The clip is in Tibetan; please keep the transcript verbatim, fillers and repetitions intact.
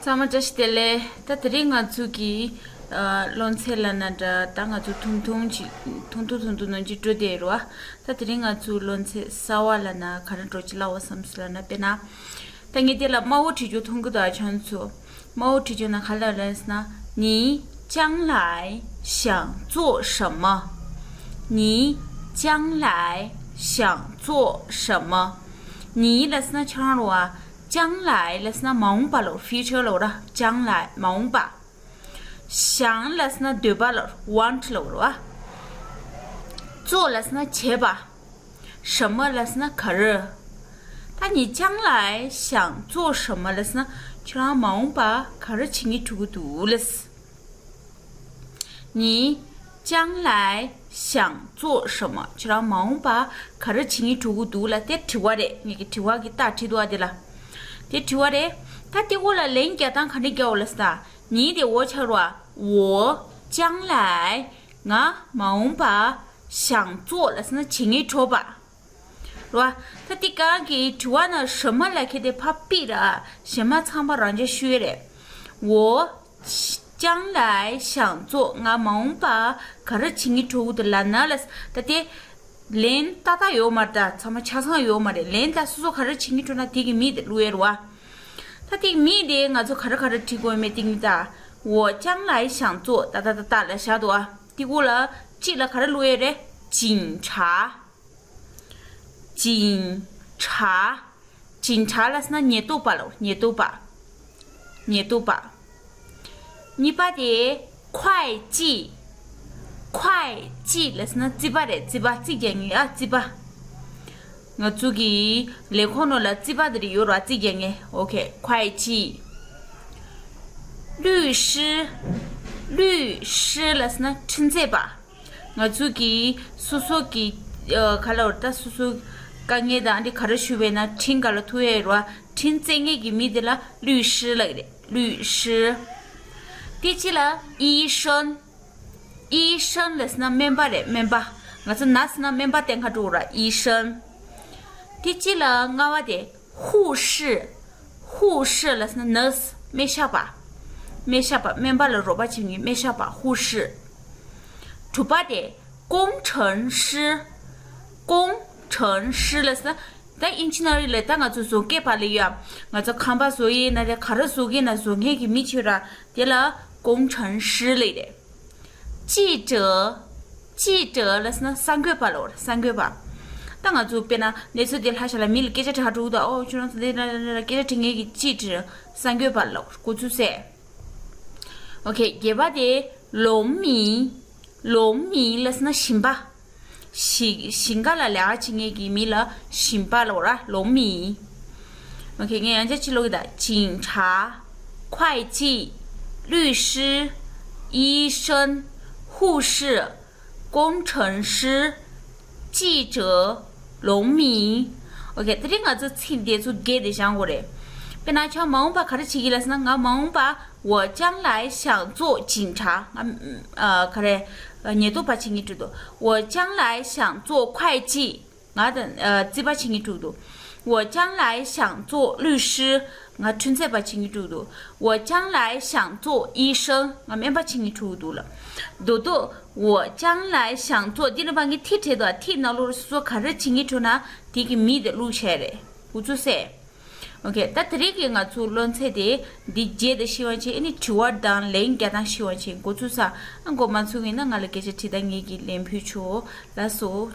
ཚང་མ་བཀྲ་ཤིས་བདེ་ལེགས། ད་དེ་རིང་ང་ཚོ་གི་ཨ་སློབ་ཚན་ལབ་ན་འདྲ། ད་ང་ཚོ་ཐུང་ཐུང་ཅིག་ཐུང་ཐུང་ཐུང་ཐུང་ནང་ཅིག་འགྲོ་བསྡད་ཡོད་རེད་བ། ད་དེ་རིང་ང་ཚོ་སློབ་ཚན་གསར་པ་ལབ་ན་ག་རེ་འགྲོ་ཅིག་ལབ་པ་བསམ་སོང་ལབ་ན། དཔེར་ན་ད་ངས་དེ་ལ་དམར་པོ་བྲིས་རྒྱུ་མཐོང་གི་འདུག་ཨ། ཁྱོད་ཚོ་དམར་པོ་བྲིས་རྒྱུ་ན་ག་ལབ་རེད་ཟེར་ན། 你将来想做什么？你将来想做什么？ 你་ལབ་ཟེར་ན་ཁྱོད་རང་རེད་བ། 将来་ལབ་ཟེར་ན་མ་འོངས་པ་ལབ། ཕིའུ་ཅར་ལབ་ར། 将来་མ་འོངས་པ། 想་ལབ་ཟེར་ན་འདོད་པ་ལབ། want་ལབ་ར། 做་ལབ་ཟེར་ན་བྱེད་པ། 什么་ལབ་ཟེར་ན་ག་རེ། ད་你将来想做什么་ལབ་ཟེར་ན་ཁྱོད་རང་མ་འོངས་པ་ག་རེ་བྱེད་སྙིང་བྲོ་གི་འདུག་ལབ། 你将来想做什么？ ཁྱོད་རང་མ་འོངས་པ་ག་རེ་བྱེད་སྙིང་བྲོ་གི་འདུག་ལབ། དེ་དྲི་བ་རེད། ངེད་ཀྱི་དྲི་བ་གི་རྟགས་བྲིས་འདུག་ཨ། དེ་ལ་དེ་དྲི་བ་རེད། ད་དེ་གོ་ལ་ལན་རྒྱག་སྟངས་ག་འདྲ་རྒྱག་འོ་ལབ་ས། 你་དེ་འོ་ཆགས་རོ། 我将来་ང་མ་འོངས་པ་想做་ལབ་ཟེར་ན་བྱེད་སྙིང་བྲོ་བ། རོ། ད་དེ་གང་གི་དྲི་བ་ན་什么་ལབ་མཁན་དེ་ཕར་ཕུད་ར། 什么་ཚང་མ་རང་འཇགས་ཞུ་ཡས་རེད། 我将来想做། ང་མ་འོངས་པ་ག་རེ་བྱེད་སྙིང་བྲོ་གི་འདུག་ལབ་ན་ལབ། ད་དེ་ལན་ཏག་ཏག་ཡོད་མ་རེད། ད་ཚང་མ་ཆ་ཚང་ཡོད་མ་རེད། ལན་ད་སོ་སོ་ག་རེ་བྱེད་སྙིང་བྲོ་ན་དེ་གི་མིང་དེ་བླུག་ཡས་རེད་བ། ད་དེ་གི་མིང་དེ་ང་ཚོ་ག་རེ་ག་རེ་བྲིས་དགོས་མེད་དེ་གི་མིང་ད། 我将来想做 ད་ད་ད་ད་ལབ་བཞག་འདུག་ཨ། དེ་གོ་ལ་གཅིག་ལ་ག་རེ་བླུག་ཡས་རེད། 警察། 警察། 警察་ལབ་ཟེར་ན་ཉེན་རྟོག་པ་ལབ། ཉེན་རྟོག་པ། ཉེན་རྟོག་པ། གཉིས་པ་དེ་会计། 会计་ལབ་ཟེར་ན་རྩིས་པ་རེད། རྩིས་པ། རྩིས་རྒྱག་མཁན་ཨ། རྩིས་པ། ང་ཚོ་གི་ལས་ཁུངས་ནང་ལ་རྩིས་པ་དེ་རེད་ཡོད་ར། རྩིས་རྒྱག་མཁན། ཨོ་ཁེ། 会计། 律师། 律师་ལབ་ཟེར་ན་འཕྲིན་བརྩེད་པ། ང་ཚོ་གི་སོ་སོ་གི་ཨ་ག་ལབ་ར། ད་སོ་སོ་དཀའ་ངལ་དང་འདི་ག་རེ་ཞུ་བས་ན་འཕྲིན་ག་ལ་ཐུག་ཡས་ར། འཕྲིན་བརྩེད་མཁན་གྱི་མི་དེ་ལ་律师་ལབ་ཀྱི་རེད། 律师། དེ་གཅིག་ལ་医生། 医生་ལབ་ཟེར་ན་སྨན་པ་རེད། སྨན་པ། ང་ཚོ་ན་ཟེར་ན་སྨན་པ་བསྟེན་ག་འགྲོ་ར། 医生། དེ་གཅིག་ལ་ལྔ་པ་དེ་护士། 护士་ལབ་ཟེར་ན་ནར་སི། སྨན་ཞབས་པ། སྨན་ཞབས་པ། སྨན་པ་ལ་རོགས་པ་བྱེད་མཁན་སྨན་ཞབས་པ། 护士། དྲུག་པ་དེ་工程师། 工程师་ལབ་ཟེར་ན་ད་ཨིན་ཇི་ནི་ཡ་རིང་ལ་ད་ང་ཚོ་བཟོ་མཁན་པ་ལ་ཡོད། ང་ཚོ་ཁང་པ་བཟོ་ཡས་ན་རེད། ག་རེ་བཟོ་མཁན་ན་བཟོ་མཁན་གྱི་མི་ཆོས་ར། དེ་ལ་工程师་ལབ་རེད། 记者། 记者་ལབ་ཟེར་ན་གསར་འགོད་པ་ལབ་ར། གསར་འགོད་པ། ད་ང་ཚོ་དཔེར་ན་གནས་ཚུལ་དེ་ལྷག་བཞག་ལ་མི་ལ་སྐད་ཆ་དྲི་ག་འགྲོ་གི་འདུག་ཨོ་ཁྱོད་རང་ཚོ་འདི་ལ་ལ་ལ་སྐད་ཆ་དྲི་མཁན་གྱི་记者། གསར་འགོད་པ་ལབ། འགོ་ཚུགས་སེ། ཨོ་ཁེ། བརྒྱད་པ་དེ་农民། 农民་ལབ་ཟེར་ན་ཞིང་པ། ཞིང་ཞིང་ཁ་ལ་ལས་ཀ་བྱེད་མཁན་གྱི་མི་ལ་ཞིང་པ་ལབ་ར། 农民། ཨོ་ཁེ། ངས་ཡང་བསྐྱར་ཅིག་ཀློག་གི་ད། 警察། 会计། 律师། 医生། 护士། 工程师། 记者། 农民། ཨོ་ཁེ། དེ་རིང་ང་ཚོ་ཚིག་འདི་ཚོ་བརྒྱད་དེ་སྦྱང་དགོས་རེད། དཔེར་ན་ཁྱོད་མ་འོངས་པ་ག་རེ་བྱེད་ཀྱི་ལབ་ཟེར་ན། ང་མ་འོངས་པ། 我将来想做警察། ང་ཨ་ག་རེ། ཉེན་རྟོག་པ་བྱེད་སྙིང་བྲོ་འདུག 我将来想做会计། ང་ད་ཨ་རྩིས་པ་བྱེད་སྙིང་བྲོ་འདུག 我将来想做律师། ང་འཕྲིན་བརྩེད་པ་བྱེད་སྙིང་བྲོ་འདུག 我将来想做医生། ང་སྨན་པ་བྱེད་སྙིང་བྲོ་འདུག་ལབ། རྡོག་རྡོག 我将来想做། འདི་ནི་ཕ་གིའི་ཐིག་བྲིས་འདུག་ཐིག་ནང་ལོགས་སོ་སོ་ག་རེ་བྱེད་སྙིང་བྲོ་ན་དེ་གི་མིང་དེ་བླུགས་བྱས་རེད། འགོ་ཚུགས་སེ། ཨོ་ཁེ། ད་དེ་རིང་གི་ང་ཚོའི་སློབ་ཚན་དེ་འདི་བརྒྱད་དེ་ཤེས་པ་བྱས། ཨ་ནི་དྲི་བ་དང་ལན་རྒྱག་སྟངས་ཤེས་པ་བྱས། འགོ་ཚུགས་ས། ཨ་འགོ་མ་ཚུགས་ཡིན་ན་ང་ལ་སྐད་ཆ་དྲིས། ད་ངེད་ཀྱིས་ལན་ཕུལ་ཆོག་ལགས་སོ།